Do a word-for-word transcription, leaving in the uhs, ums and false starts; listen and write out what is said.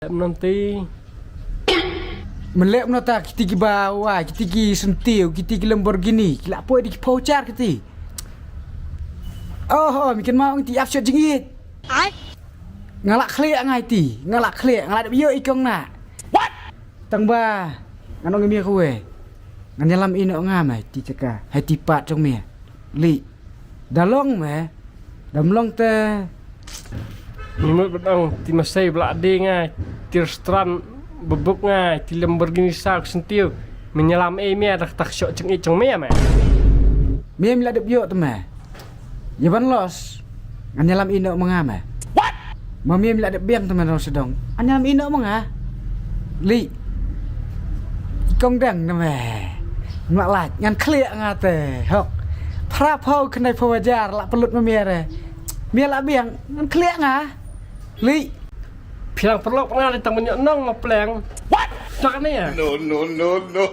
Em, nanti. Melek mno ta kiti ki bawa, kiti ki sentiew, kiti ki Lamborghini, ki la poi di ki voucher kiti. Oh, oh, mi kynmaw ong ti ap shot jingit. Nga la khlieh ngai ti, nga la khlieh, nga la dep ïoh i kong na. Tang ba ngan ong ïa me kawei. Ngan ïalam ïeh noh nga me ti jaka, hai ti pat jong me. Li. Da long me. Dam long te. Ni mut ba ong ti masai bla de ngai, ti restaurant bebuk ngai, ti Lamborghini sa sentiew. Me ïalam ei me da tak shok jingit jong me me. Me la dep ïoh te me. Ïa ban los. Ngan ïalam ïeh noh ma nga me. Ma me la dep biang te me nong sdong. Ngan ïalam ïeh noh ma nga. Li. Kong dang te me. Ma lait ngan khlieh nga te. Hok. Phra phew khyndai phew hajar la pynlut ma me re. Me la biang ngan khlieh nga. Li. Phi lang pynlut nga li tang ban ïoh nong ma pleng. What? Tak ne ya. No, no, no, no.